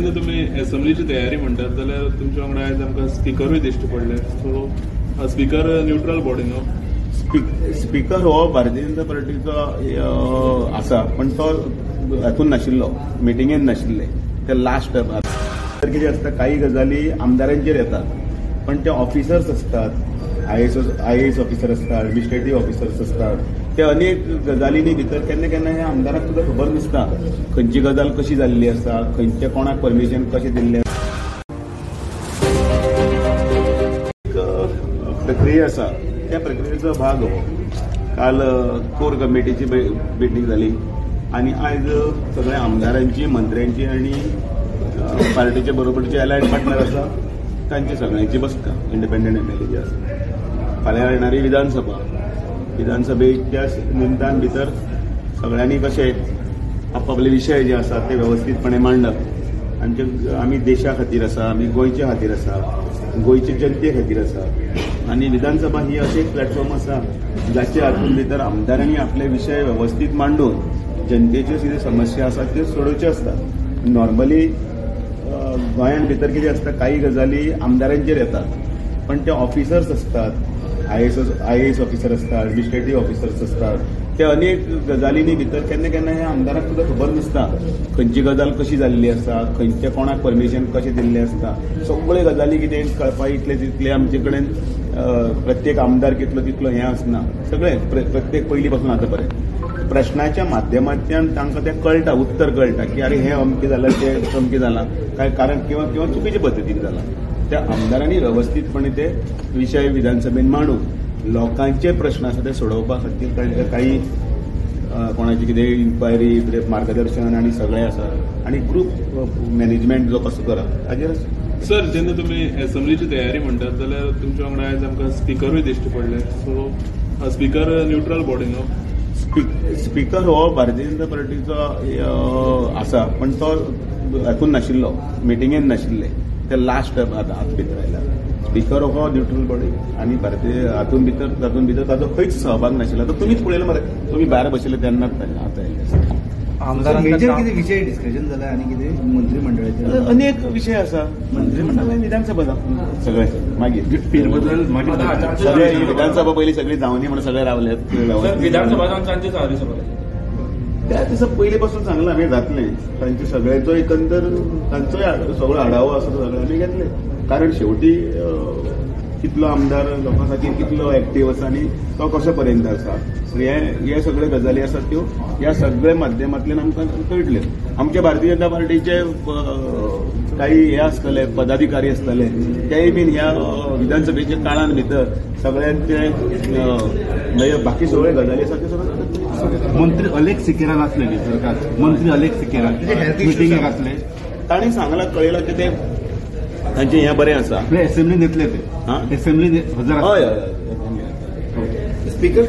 तुमी एसेंब्लीची तयारी म्हणटात जाल्यार तुमच्या वांगडा आयज आमकां स्पिकरूय दिश्टी पडले. सो स्पिकर न्यूट्रल बॉडी न्हू? स्पिकर हो भारतीय जनता पार्टीचो आसा, पण तो हातून नाशिल्लो, मिटिंगेन नाशिल्ले ते लास्ट. कितें आसता, काही गजाली आमदारांचेर येतात, पण ते ऑफिसर्स आसतात, आयएएस ऑफिसर आसतात, एडमिनिस्ट्रेटीव ऑफिसर्स आसतात, ते अनेक गजालींनी भितर केन्ना केन्ना हे आमदाराक सुद्दां खबर नासता खंयची गजाल कशी जाल्ली आसा, खंयच्या कोणाक परमिशन कशें दिल्लें. एक प्रक्रिया आसा, त्या प्रक्रियेचो भाग हो. काल कोर कमिटीची मिटींग जाली आनी आयज सगळ्या आमदारांची, मंत्र्यांची आनी पार्टीचे बरोबरचे अलायड पार्टनर आसा तांची सगळ्यांची बसका, इंडिपेंडंट एमएलए जी आसा. फाल्यां येणारी विधानसभा, विधानसभेच्या निमतान भितर सगळ्यांनी कशे आपापले विशय जे आसात ते वेवस्थीतपणे मांडप. आमचे आमी देशा खातीर आसा, आमी गोंयच्या खातीर आसा, गोंयचे जनते खातीर आसा. आनी विधानसभा ही अशी एक प्लॅटफॉर्म आसा जाचे हातून भितर आमदारांनी आपले विशय वेवस्थीत मांडून जनतेच्यो कितें समस्या आसात त्यो सोडोवच्यो आसतात. नॉर्मली गोंयांत भितर कितें आसता, काही गजाली आमदारांचेर येतात, पण ते ऑफिसर्स आसतात, आयएएस ऑफिसर आसतात, एडमिनिस्ट्रेटीव ऑफिसर्स आसतात, ते अनेक गजालींनी भितर केन्ना केन्ना हे आमदाराक सुद्दां खबर नासता खंयची गजाल कशी जाल्ली आसा, खंयच्या कोणाक परमिशन कशें दिल्लें आसता. सगळे गजाली कितें कळपा इतले तितले आमचे कडेन प्रत्येक आमदार कितलो तितलो हें आसना. सगळें प्रत्येक पयलीं पासून आतां पर्यंत प्रश्नाच्या माध्यमांतल्यान तांकां तें कळटा, उत्तर कळटा की अरे हें अमकें जालां, तें अमकें जालां, काय कारण किंवा किंवा चुकीचे पद्दतीन जालां. त्या आमदारांनी वेवस्थीतपणे ते विशय विधानसभेन मांडून लोकांचे प्रश्न आसा ते सोडोवपा खातीर काही कोणाची कितें इन्क्वायरी, मार्गदर्शन आनी सगळें आसा आनी ग्रूप मॅनेजमेंट जो कसो करप हाजेर. सर, जेन्ना तुमी एसेंब्लीची तयारी म्हणटात जाल्यार तुमच्या वांगडा आयज आमकां स्पिकरूय दिश्टी पडले. सो स्पिकर न्यूट्रल बॉडी न्हू? स्पिकर हो भारतीय जनता पार्टीचो आसा, पण तो हातून नाशिल्लो, मिटिंगेन नाशिल्ले ते लास्ट हात भितर आयला. स्पिकर हो न्यूट्रल बॉडी आनी भारतीय हातून भितर तातूंत भितर ताचो खंयच सहभाग नाशिल्लो. तो तुमीच पळयलो मरे, तुमी भायर बशिल्ले तेन्नाच आतां आयले. मेजर कितें विशय डिस्कशन जाला आनी कितें मंत्रीमंडळाचे अनेक विशय आसा, मंत्रीमंडळ विधानसभा सगळे मागीर फेरबदल सगळे विधानसभा पयलीं सगळी जावनी म्हणून सगळे रावले. विधानसभा तांचे सभा त्या दिसा पयलीं पासून सांगलां आमी जातलें, तांचे सगळ्यांचो एकंदर तांचोय सगळो आढावो आसा तो सगळो आमी घेतले. कारण शेवटी कितलो आमदार लोकां खातीर कितलो एक्टीव आसा आनी तो कसो पर्यंत आसा, हे सगळे गजाली आसात त्यो ह्या सगळ्या माध्यमांतल्यान आमकां कळटल्यो. आमच्या भारतीय जनता पार्टीचे काही हे आसतले पदाधिकारी आसतले तेय बीन ह्या विधानसभेच्या काळान भितर सगळ्यांचे म्हणजे बाकी सगळे गजाली आसात त्यो सगळे. मंत्री अलेक सिकेरा नासले सरकार, मंत्री अलेक सिकेरा मिटिंगेक आसले, तांणी सांगलां कळयलां की ते तांचें हें बरें आसा. एसेंब्लीन येतले ते, एसेंब्लीन हय हय स्पिकर.